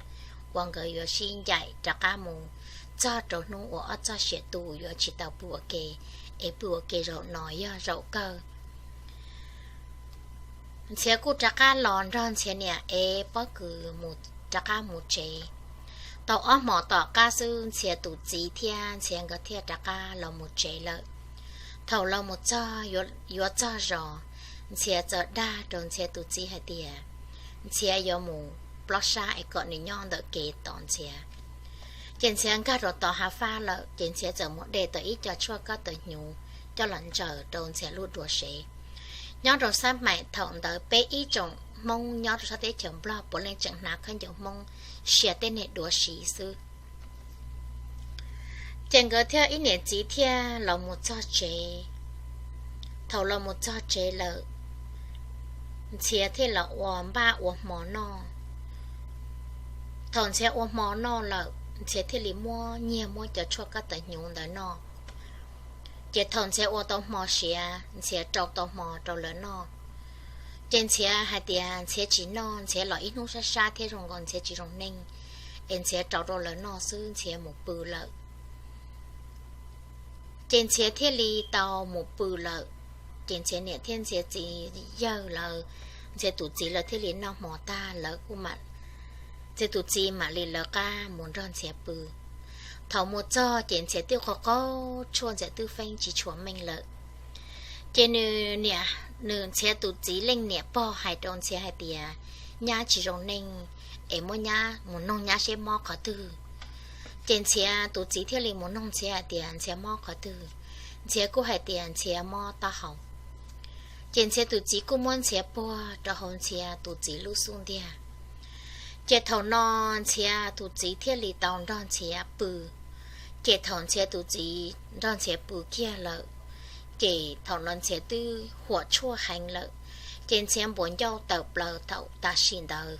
uas nkawd yuav sib ncaim rov qab mus txog rau hnub uas ob txoj sia tu yuav tsis tau pw ua ke, es pw ua ke zaum no yog zaum kawg. Ntxhiav kuj rov qab los nrog Ntxhiav niam ev pob kws mus, rov qab mus tsev. Tau ob hmos tom qab xwb Ntxhiav tus txiv thiab Ntxhiav nkawd thiaj rov qab los mus tsev lawm. Thaum los mus txog, yuav txog zos, Ntxhiav txawm dag rau Ntxhiav tus txiv hais tias Ntxhiav yuav mus plob sab es kom nws nyob ntawm kev tos Ntxhiav. Ces Ntxhiav nkag rau tom hav fab lawm, ces Ntxhiav txawm mus de tau ib co tshuaj kab tawm hnyuv coj los ntsaws rau Ntxhiav lub duav sev. Nyob rau xab maim thaum ntawd peb ib tsoom Hmoob nyob rau sab teb chaws Nplog puav leej tseem hnav khaub ncaws Hmoob sia tej niag duav siv xwb. Ces nkawd thiaj ib niam txiv thiaj los mus txog tsev. Thaum los mus txog tsev lawm, Ntxhiav thiaj los ua npaj ua hmo noj. Thaum Ntxhiav ua hmo noj lawm, Ntxhiav thiaj li muab nyiag muab cov tshuaj kab tawm hnyuv ntawd noj. Ces thaum Ntxhiav ua tau hmo siav, Ntxhiav rau tau hmo rau lawv noj. Ces Ntxhiav hais tias Ntxhiav tsis noj, Ntxhiav los ib hnub sab sab thiab zoo nkaus Ntxhiav tsis zoo neej, es Ntxhiav rau rau lawv noj xwb Ntxhiav mus pw lawm. Ces Ntxhiav thiaj li tau mus pw lawm. Ces Ntxhiav niam thiab Ntxhiav txiv yawg lawv, Ntxhiav tus txiv lawv thiaj li noj hmo tag lawv kuj, Ntxhiav tus txiv mam li lawv qab mus nrog Ntxhiav pw. Thaum mus txog ces Ntxhiav twb qaug qaug tshuaj, Ntxhiav twb feeb tsis tshua meej lawm. Ces nws niam, nws Ntxhiav tus txiv leej niam pog hais rau Ntxhiav hais tias nyab tsis zoo neej, es muab nyab mus noog nyab seb mob qhov twg. Ces Ntxhiav tus txiv thiaj li mus noog Ntxhiav hais tias Ntxhiav mob qhov twg. Ntxhiav kuj hais tias Ntxhiav mob taub hau. Ces Ntxhiav tus txiv kuj muab Ntxhiav puag rau hauv Ntxhiav tus txiv lub xub ntiag. Ces thaum no Ntxhiav tus txiv thiaj li tau nrog Ntxhiav pw. Ces thaum Ntxhiav tus txiv nrog Ntxhiav pw kiag lawm, ces thaum no Ntxhiav twb huam tshuaj heev lawm, ces Ntxhiav npuas ncauj tawm plaws thaum tam sim ntawd.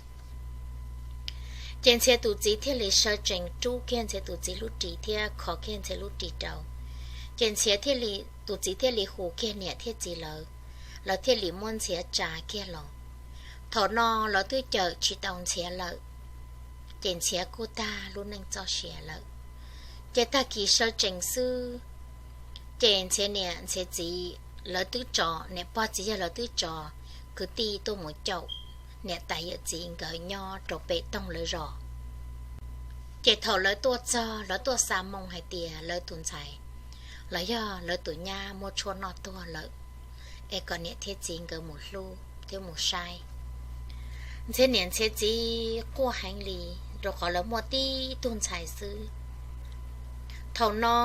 Ces Ntxhiav tus txiv thiaj li sawv tsees rub kiag Ntxhiav tus txiv lub ris thiab kho kiag Ntxhiav lub ris rau. Ces Ntxhiav thiaj li, tus txiv thiaj li hu kiag niam thiab txiv lawv, lawv thiaj li muab Ntxhiav tsa kiag los. Thaum no lawv twb cawm tsis tau Ntxhiav lawm, ces Ntxhiav kuj tag lub neej txoj sia lawm. Ces tag kis sawv tsees xwb, ces Ntxhiav niam Ntxhiav txiv lawv twb tso, niam pog txiv yawg lawv twb tso kwv tij tuaj mus caum niam tais yawm txiv nkawd nyob rau pem Toog lawv zos. Ces thaum lawv tuaj txog, lawv tuaj xa moo hais tias lawv tus ntxhais los yog lawv tus nyab muab tshuaj noj tuag lawm, es kom niam thiab txiv nkawd mus hlub thiab mus saib. Ntxhiav niam Ntxhiav txiv quaj heev li, rau qhov lawv muaj tib tug ntxhais xwb. Thaum no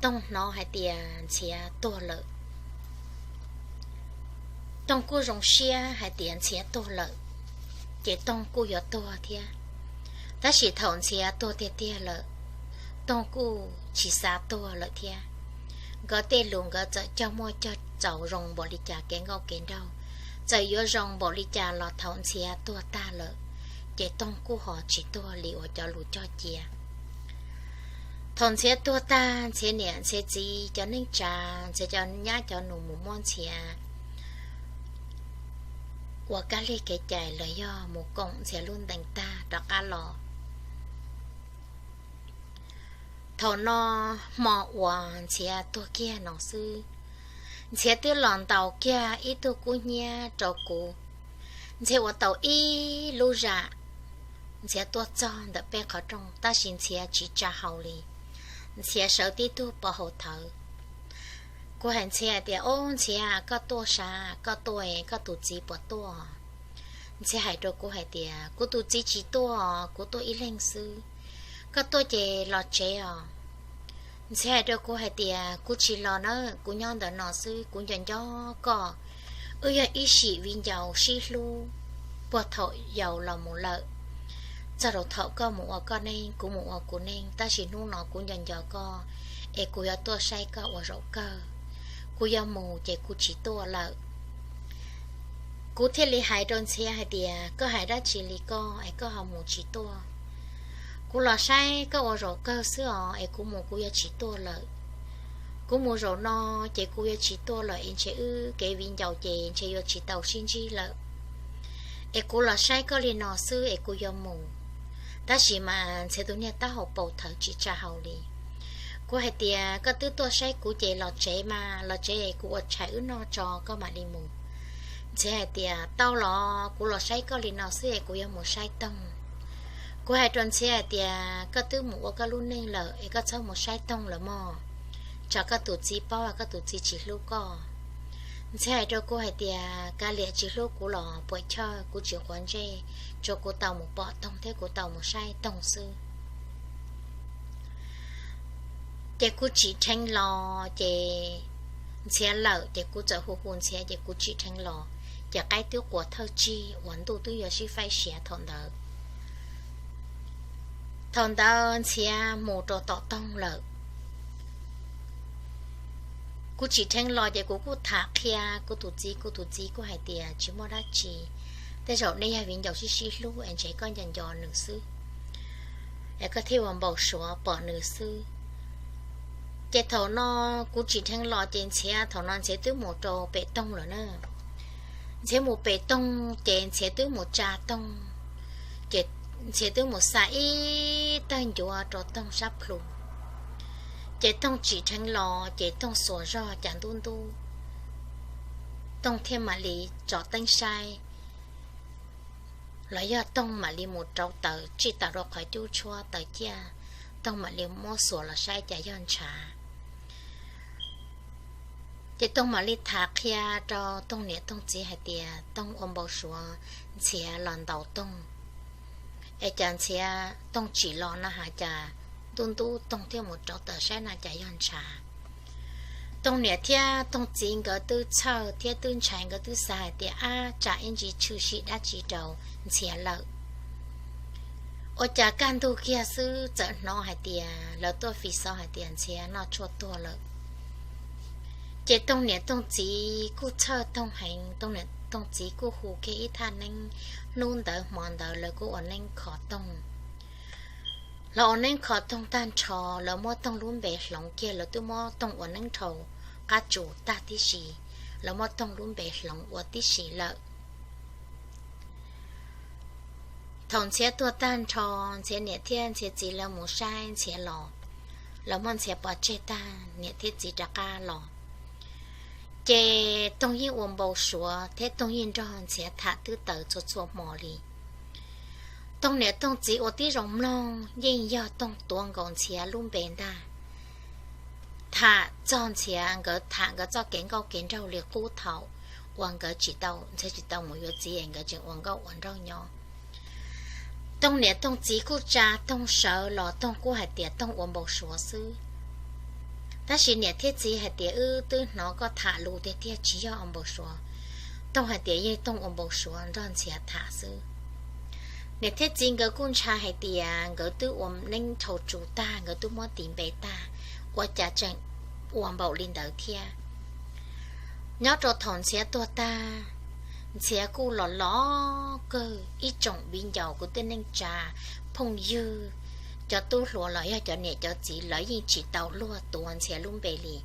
Toog hnov hais tias Ntxhiav tuag lawm. Toog kuj zoo siab hais tias Ntxhiav tuag lawm, ces Toog kuj yuav tuag thiab. Tab sis thaum Ntxhiav tuag tiag tiag lawm, Toog kuj tsis xav tuag lawm thiab. Nkawd tej lus nkawd txawm cog muaj cog txaus zoo npaum li cas kev nkauj kev nraug, txawm yuav zoo npaum li cas los thaum Ntxhiav tuag tag lawm, ces Toog kuj ho tsis tuag li uas cov lus cog cia. Thaum Ntxhiav tuag tag, Ntxhiav niam Ntxhiav txiv cov neej tsa, Ntxhiav cov nyab cov nus mus muab Ntxhiav ua kab lig kev cai los yog mus koom Ntxhiav lub ntees tag rov qab los. Thaum no hmo uas Ntxhiav tuag kiag no xwb, Ntxhiav twb los ntaus kiag ib tug kub hnyiab rau kuv. Ntxhiav ua tau ib lub zam, Ntxhiav tuaj txog ntawm peb qhov rooj tab sis Ntxhiav tsis tsa hau li. Ntxhiav sawv tib tug pov hau thawv. Kuv hais Ntxhiav tias, Ob, Ntxhiav, koj tuaj sav, koj tuaj, koj tus txiv puas tuaj? Ntxhiav hais rau kuv hais tias, Kuv tus txiv tsis tuaj, kuv tuaj ib leeg xwb. Koj tuaj ces los tsev os. Ntxhiav hais rau kuv hais tias, Kuv tsis los na, kuv nyob ntawm no xwb, kuv nco nco koj. Wb yog ib sim viv ncaus sib hlub puag thaum yau los mus lawm. Txog rau thaum koj mus ua koj neej, kuv mus ua kuv neej, tab sis hnub no kuv nco nco koj, es kuv yuav tuaj saib koj ua zaum kawg. Kuv yuav mus ces kuv tsis tuaj lawm. Kuv thiaj li hais rau Ntxhiav hais tias, Koj hais dab tsi li koj es koj ho mus tsis tuaj? Kuv los saib koj ua zaum kawg xwb os, es kuv mus kuv yuav tsis tuaj lawm. Kuv mus zaum no ces kuv yuav tsis tuaj lawm es ntshe wb kev viv ncaus ces ntshe yuav tsis tau sib ntsib lawm. Es kuv los saib koj li no xwb es kuv yuav mus. Tab sis mas Ntxhiav tus niag taub hau pau thawv tsis tsa hau li. Kuv hais tias, Koj twb tuaj saib kuv ces los tsev mas, los tsev es kuv ua tshais wb noj tso koj mam li mus. Ntxhiav hais tias, Tau los, kuv los saib koj li no xwb es kuv yuav mus saib Toog. Kuv hais rau Ntxhiav hais tias, Koj twb mus ua koj lub neej lawm es koj txhob mus saib Toog lawm mog, tsam koj tus txiv paub koj tus txiv tsis hlub koj. Ntxhiav hais rau kuv hais tias, Kav liam, tsis hlub kuv los puas chawj, kuv tsis quav ntsej, tsuas kuv tau mus pom Toog thiab kuv tau mus saib Toog xwb. Ces kuv tsim dheev los ces Ntxhiav lawm ces kuv txawm hu hu Ntxhiav ces kuv tsim dheev los, ces qaib twb qua thawj tsig uas ntuj twb yuav sib faib siav thaum ntawd. Thaum ntawd Ntxhiav mus rau tom Toog lawm. Kuv tsim dheev los ces kuv kuj tham qhia kuv tus txiv, kuv tus txiv kuj hais tias, Tsis muaj dab tsi, tej zaum nej yog viv ncaus sib sib hlub es ntshe koj nco nco nws xwb, es koj thiaj ua npau suav pom nws xwb. Ces thaum no kuv tsim dheev los ces Ntxhiav thaum no Ntxhiav twb mus rau pem Toog lawm na. Ntxhiav mus pem Toog ces Ntxhiav twb mus tsa Toog, ces Ntxhiav twb mus xa ib tawg ncuav rau Toog sab plhu. Ces Toog tsim dheev los ces Toog xuas zog cas ntub ntub, Toog thiaj mam li tso teeb saib, los yog Toog mam li mus rauv taws tsij taws rau qhov cub tshuab taws ciaj, Toog mam li muab xuas los saib cas yog ntshav. Ces Toog mam li tham qhia rau Toog niam Toog txiv hais tias Toog ua npau suav Ntxhiav los ntaus Toog, es cas Ntxhiav, Toog tsim los no has cas ntuj ntub Toog thiaj mus rauv taws saib no cas yog ntshav. Toog niam thiab Toog txiv nkawd twb txhawj thiab twb ntshai, nkawd twb xav hais tias ab tsam ib ntsis tshwm sim dab tsi rau Ntxhiav lawm. Ua cas kaj ntug kiag xwb txawm hnov hais tias lawv tuaj fi xov hais tias Ntxhiav noj tshuaj tuag lawm. Ces Toog niam Toog txiv kuj txhawj Toog heev, Toog niam Toog txiv kuj hu kiag ib thaj neeb, hnub ntawd hmo ntawd lawv kuj ua neeb kho Toog. Lawv ua neeb kho Toog tag nrho, lawv muab Toog lub npe hloov kiag, lawv twb muab Toog ua neeb dhau qab tsu tag tib si, lawv muab Toog lub npe hloov ua tib si lawm. Thaum Ntxhiav tuag tag nrho, Ntxhiav niam thiab Ntxhiav txiv lawv mus saib Ntxhiav los, lawv muab Ntxhiav pov tseg tag, niam thiab txiv rov qab los. Ces Toog yeej ua npau suav thiab Toog yeej nrog Ntxhiav tham twb taws txhua txhua hmo li. Toog niam Toog txiv ua tib zoo mloog yeej yog Toog tuav nkaus Ntxhiav lub npe ntag. Tham txog Ntxhiav, nkawd tham nkawd txoj kev nkauj kev nraug li qub thaum uas nkawd tsis tau, Ntxhiav tsis tau mus yuav txiv es nkawd tseem ua nkauj ua nraug nyob. Toog niam Toog txiv kuj tsa Toog sawv los Toog kuj hais tias Toog ua npau suav xwb. Tab sis niam thiab txiv hais tias wb twb hnov koj tham lus tiag tiag tsis yog ua npau suav. Toog hais tias yeej Toog ua npau suav nrog Ntxhiav tham xwb. Niam thiab txiv nkawd kuj ntshai hais tias nkawd twb ua neeb dhau tsus tag, nkawd twb muab tis npe tag, ua cas tseem ua npaum li ntawd thiab. Nyob rau thaum Ntxhiav tuag tag, Ntxhiav kuj los los kawg, ib tsoom viv ncaus kwv tij neej tsa, phooj ywg, cov tub hluas los yog cov niam cov txiv lawv yeej tsis tau luag tuav Ntxhiav lub npe li.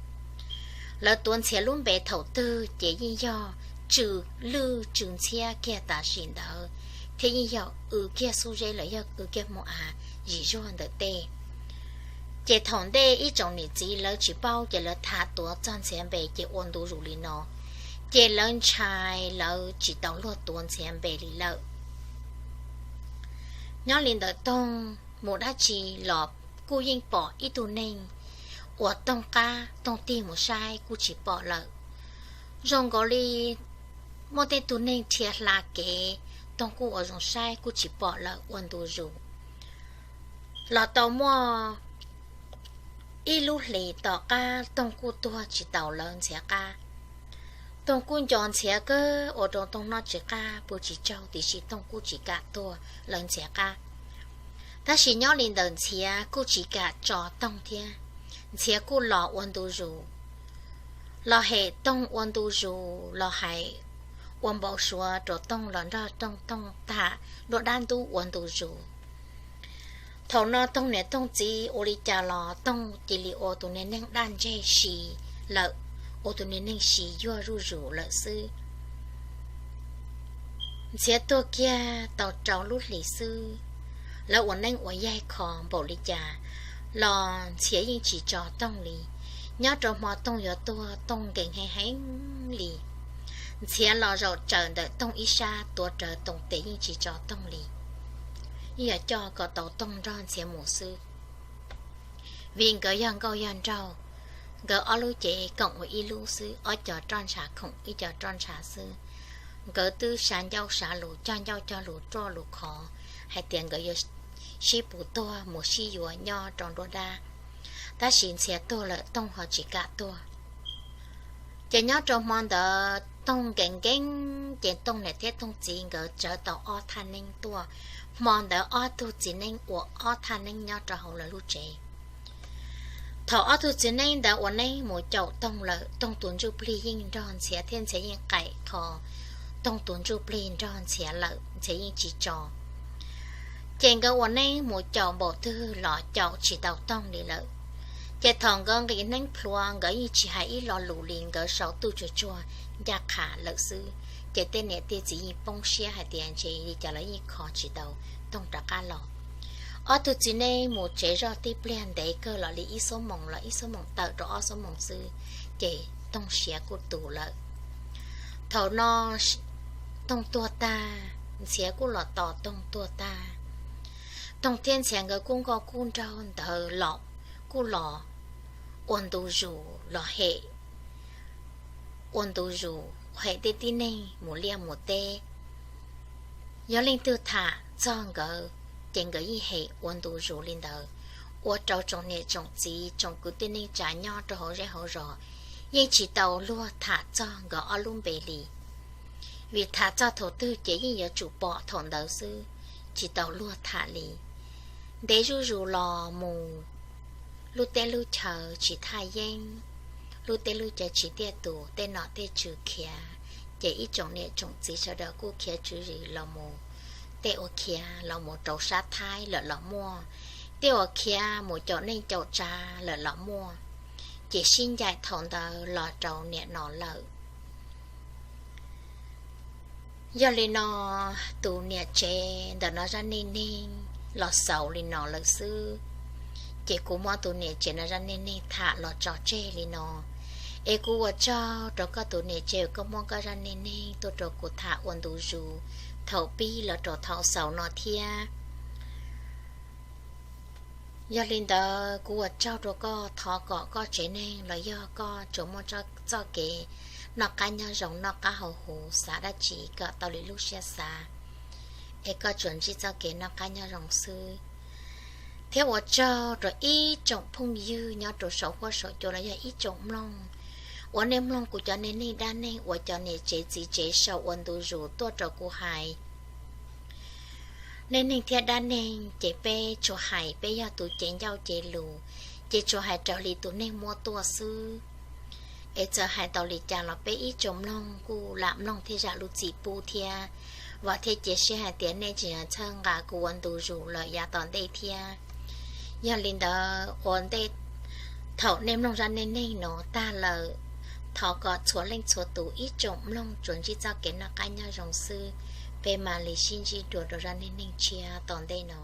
Lawv tuav Ntxhiav lub npe thaum twg ces yeej yog Tsw Lwj Tsw Ntxhiab kiag tam sim ntawd, thiab yeej yog w kiag xub zeb los yog w kiag hmoo av zim zuag ntawm tej. Ces thaum ntej ib tsoom niam txiv lawv tsis paub ces lawv tham tuav txog Ntxhiav npe ces ua ntu zus li no, ces lawv ntshai lawv tsis tau luag tuav Ntxhiav npe li lawm. Nyob li ntawd Toog mus dab tsi los kuj yeej pom ib tug neeg uas Toog qab Toog tig mus saib kuj tsis pom lawm. Zoo nkaus li muaj tej tug neeg dhia hla kev, Toog kuj ua zoo saib kuj tsis pom lawm ua ntu zus. Los tau muaj ib lub hlis tom qab Toog kuj tuag tsis taus lawv Ntxhiav qab. Toog kuj nco Ntxhiav kawg ua rau Toog noj tsis qab pw tsis tsaug tiam sis Toog kuj tsis kam tuag lawv Ntxhiav qab. Tab sis nyob li ntawd Ntxhiav kuj tsis kam tso Toog thiab. Ntxhiav kuj los ua ntu zus, los hem Toog ua ntu zus, los hais ua npau suav rau Toog los nrog Toog tham luag dab ntub ua ntu zus. Thaum no Toog niam Toog txiv ua li cas los Toog cia li ua tus niag neeg daj ntseg si lawm, ua tus niag neeg si yuag zuj zus lawm xwb. Ntxhiav tuag kiag tau rau lub hlis xwb, lawv ua neeb ua yaig kho npaum li cas los Ntxhiav yeej tsis tso Toog li. Nyob rau hmo Toog yuav tuag Toog nkees heev heev li. Ntxhiav los zaum tsawm ntawm Toog ib sab tuav rawv Toog tes yeej tsis tso Toog li. Yeej yog coj kom tau Toog nrog Ntxhiav mus xwb. Vim nkawd yog nkauj yog nraug, nkawd ob lub cev koom ua ib lub xwb, ob co roj ntsha khoom ib co roj ntsha xwb. Nkawd twb sav ncauj sav lus, cog ncauj cog lus, ruaj lus khov hais tias nkawd yuav sib pus tuag mus sib yuav nyob rau nruab dab. Tab sis Ntxhiav tuag lawm Toog ho tsis kam tuag. Ces nyob rau hmo ntawd Toog nkees nkees, ces Toog niam thiab Toog txiv nkawd tsawv tau ob thaj neeb tuaj. Hmo ntawd ob tug txiv neeb ua ob thaj neeb nyob rau hauv lawv lub tsev. Thaum ob tug txiv neeb ntawd ua neeb mus caum Toog lawm, Toog tus ntsuj plig yeej nrog Ntxhiav thiab Ntxhiav yeej qaim kho Toog tus ntsuj plig nrog Ntxhiav lawm, Ntxhiav yeej tsis tso. Ces nkawd ua neeb mus caum npaum twg los caum tsis tau Toog li lawm. Ces thaum nkawd nqis neeb plhuav nkawd yeej tsis hais ib lo lus li, nkawd sau tuj tsuag tsuag ncaj qha lawm xwb. Ces tej niam tej txiv yeej poob siab hais tias ntshe li cas los yeej kho tsis tau Toog rov qab los. Ob tug txiv neeb mus tsev zoj tib pliag ntev kawg los li ib xuab moos los ib xuab moos tawm rau ob xuab moos xwb, ces Toog siav kuj tus lawm. Thaum no Toog tuag tag, Ntxhiav kuj los tos Toog tuag tag. Toog thiab Ntxhiav nkawd kuj nkauj kuj nraug ntawd los kuj los ua ntu zus los hem, ua ntu zus hem tej tib neeg mus liaj mus teb. Yog leej twg tham txog nkawd, ces nkawd yeej hem ua ntu zus li ntawd, ua rau tsoom niam tsoom txiv tsoom kwv tij neej tsa nyob rau hauv zej hauv zos yeej tsis tau luag tham txog nkawd ob lub npe li. Vim tham txog thaum twg ces yeej yuav tsum pom thaum ntawd xwb, tsis tau luag tham li. Ntev zuj zus los mus, lub teb lub chaw tsis thaj yeeb, lub teb lub chaw tsis tiaj tus, tej nom tej tswv khiav, ces ib tsoom niam tsoom txiv sawv daws kuj khiav tswv zis los mus. Tej uas khiav los mus rau sab Thaib lawm los muaj, tej uas khiav mus caum neej caum tsav lawm los muaj, ces sib ncaim thaum ntawd los rau niam no lawm. Yog li no, tus niam tsev ntawm no zaj neej neeg los xaus li no lawm xwb. Ces kuv muab tus niam tsev no zaj neej neeg tham los tso tseg li no. Es kuv ua tsaug rau koj tus niam tsev uas koj muab koj zaj neej neeg tuaj rau kuv tham ua ntu zus thaum pib los rau thaum xaus no thiab. Yog li ntawd kuv ua tsaug rau koj, thov kom koj tsev neeg los yog koj tsuas muaj txoj kev noj qab nyob zoo, noj qab haus huv, xav dab tsi kom tau li lub siab xav. es koj tsuas ntsib txoj kev noj qab nyob zoo xwb. Thiab ua tsaug rau ib tsoom phooj ywg nyob rau saum huab saum cua los yog ib tsoom mloog uas nej mloog kuv cov neeg neeg dab neeg uas cov niam tsev txiv tsev sau ua ntu zus tuaj rau kuv hais. Neej neeg thiab dab neeg ces peb tsuas hais peb yog tus cev ncauj cev lus, ces tsuas hais raws li tus neeg muab tuaj xwb. Es txawm hais tau li cas los peb ib tsoom mloog kuj lam mloog thiab zam lub txim pub thiab. Vam thiab cia siab hais tias nej tseem txhawb nqa kuv ua ntu zus lawm yav tom ntej thiab. Yog li ntawd ua ntej thaum nej mloog zaj neej neeg no tag lawm, thov kom txhua leej txhua tus ib tsoom mloog tsuas ntsib txoj kev noj qab nyob zoo xwb. Peb mam li sib ntsib dua rau zaj neej neeg tshiab tom ntej no.